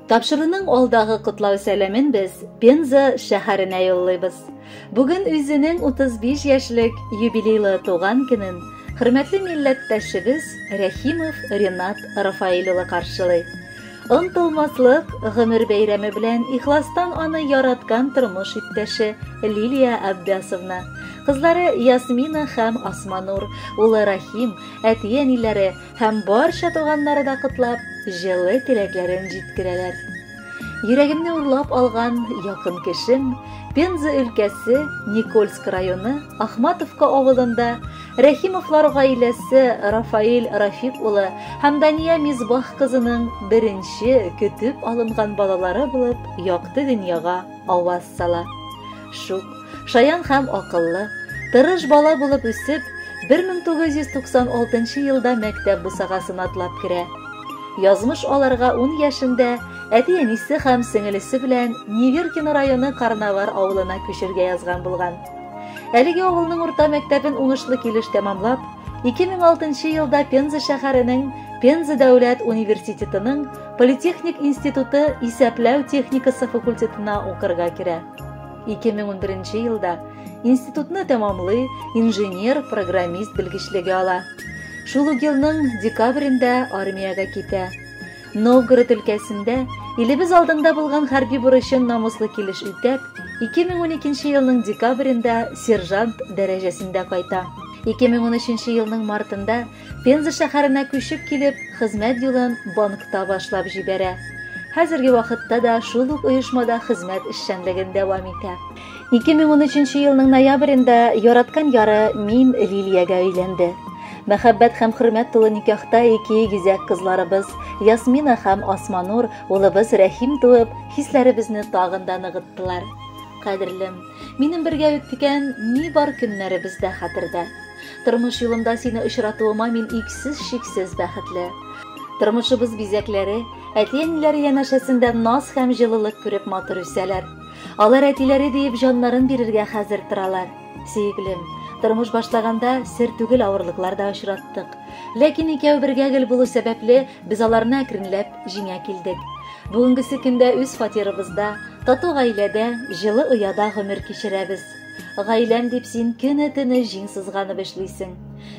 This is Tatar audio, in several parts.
Тапшыруның алдагы котлау сәламен без Пенза шәһәренә юллыйбыз. Бүген үзенең 35 яшьлек юбилейлы туган көнен хөрмәтле милләттәшебез Рәхимов Ренат Рафаэль улы каршылый. Онтылмаслык гомер бәйрәме белән ихластан аны яраткан тормыш иптәше Лилия Аббясовна, кызлары Ясмина һәм Асманур, улы Рахим, әти-әниләре һәм барча туганнары да котлап, җылы теләкләрен җиткерәләр. Йөрәгемне урлап алган якын кешем Пенза өлкәсе Никольск районы Ахматовка авылында Рәхимовлар гаиләсе Рафаэль Рафик улы һәм Дания Мисбах кызының беренче көтеп алынган балалары булып якты дөньяга аваз сала. Шук, шаян һәм акыллы, тырыш бала булып үсеп, 1996 елда мәктәп бусагасын атлап керә. Язмыш аларга 10 яшендә әти-әнисе һәм сеңелесе белән Неверкино районы Карнавар авылына күчергә язган булган. Әлеге авылның урта мәктәбен уңышлы килеш тәмамлап, 2006 елда Пенза шәһәренең Пенза дәүләт университетының Политехник институты исәпләү техникасы факультетына укырга керә. 2011 елда институтны тәмамлый, инженер-программист белгечлеге ала. Шул ук елның декабрендә армиягә китә. Новгород өлкәсендә илебез алдында булган хәрби бурычын намуслы килеш үтәп, 2012 елның декабрендә сержант дәрәҗәсендә кайта. 2013 елның мартында Пенза шәһәренә күчеп килеп, хезмәт юлын банкта башлап җибәрә. Хәзерге вакытта да шул ук оешмада хезмәт эшчәнлеген дәвам итә. 2013 елның ноябрендә яраткан яры Мин Лилиягә өйләнде. Мәхәббәт һәм хөрмәт тулы никахта ике игезәк кызларыбыз Ясмина һәм Асманур, улыбыз Рәхим туып, хисләребезне тагын да ныгыттылар. Кадерлем, минем бергә үткән ни бар көннәребез дә хәтердә. Тормыш юлымда сине очратуыма мин иксез-чиксез бәхетле. Тормышыбыз бизәкләре, әти-әниләре янәшәсендә наз һәм җылылык күреп матур үсәләр. Алар әтиләре диеп җаннарын бирергә хәзер торалар. Сөеклем, тормыш башлаганда сер түгел авырлыклар да очраттык. Ләкин икәү бергә гел булу сәбәпле, без аларны әкренләп җиңә килдек. Бүгенгесе көндә үз фатирыбызда, тату гаиләдә, җылы ояда гомер кичерәбез. Гаиләм дип син көне-төне җиң сызганып эшлисең.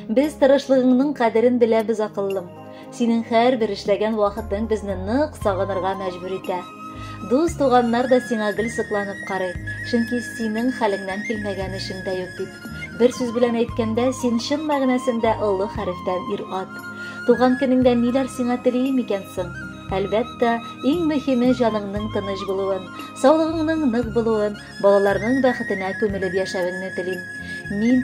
Без тырышлыгыңның кадерен беләбез, акыллым. Синең һәрбер эшләгән вакытың безне нык сагынырга мәҗбүр итә. Дус туганнар да сиңа гел сокланып карый, чөнки синең хәлеңнән килмәгән эшең дә юк бит. Бер сүз белән әйткәндә, син чын мәгънәсендә олы хәрефтән ир-ат. Туган көнеңдә ниләр сиңа телием икән соң? Әлбәттә, иң мөһиме җаныңның тыныч булуын, саулыгыңның нык булуын, балаларның бәхетенә күмелеп яшәвеңне телим. Мин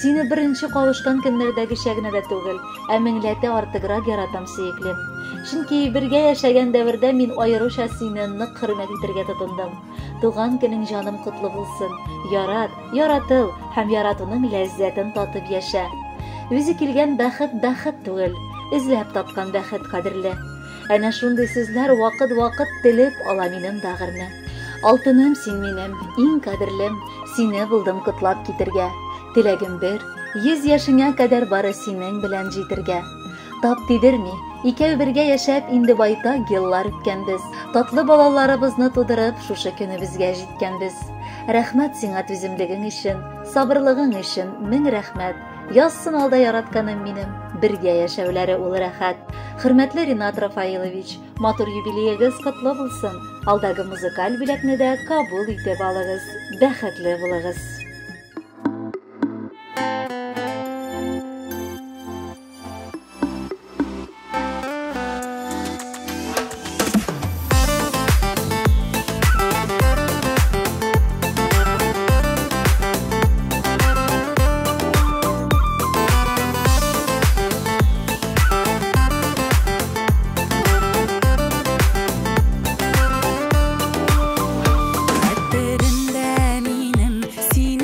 сине беренче кавышкан көннәрдәгечә генә дә түгел, ә меңләтә артыграк яратам, сөеклем. Чөнки бергә яшәгән дәвердә мин аеруча сине нык хөрмәт итәргә тотындым. Туган көнең җаным котлы булсын. Ярат, яратыл һәм яратуның ләззәтен татып яшә. Үзе килгән бәхет бәхет түгел, эзләп тапкан бәхет кадерле. Әнә шундый сүзләр вакыт-вакыт телеп ала минем бәгырьне. Алтыным син минем, иң кадерлем, сине булдым котлап китергә. Теләгем бер, 100 яшеңә кадәр бары синең белән җитергә. Тап тидерми, икәү бергә яшәп инде байтак еллар үткәнбез. Татлы балаларыбызны тудырып, шушы көнебезгә җиткәнбез. Рәхмәт сиңа түземлегең өчен, сабырлыгың өчен, мең рәхмәт. Язсын алда яратканым минем, бергә яшәүләре ул рәхәт. Хөрмәтле Ринат Рафаилович, матур юбилеегыз котлы булсын. Алдагы музыкаль бүләкне дә кабул итеп алыгыз. Бәхетле булыгыз. Хәтеремдә минем син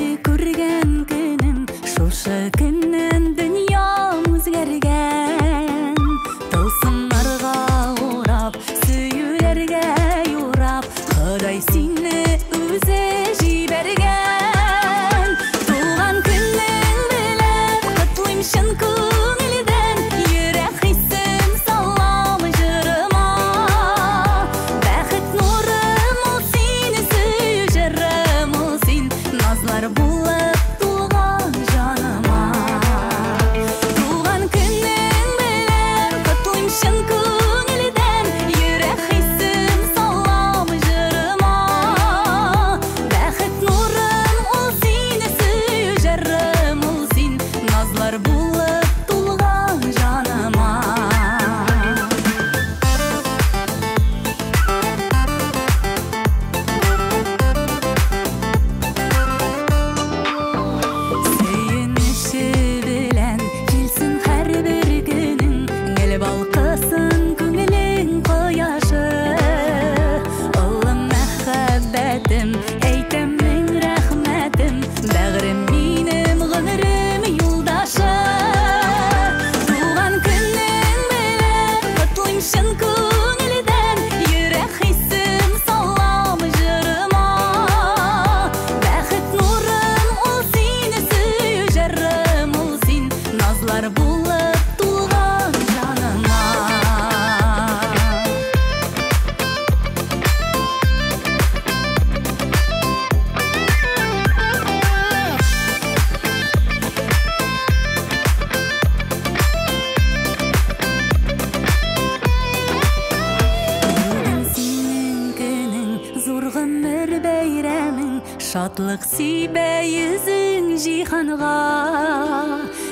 Шатлык сибә йөзең җиһанга.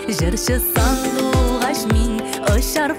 Җырчы сандугач мин, очар.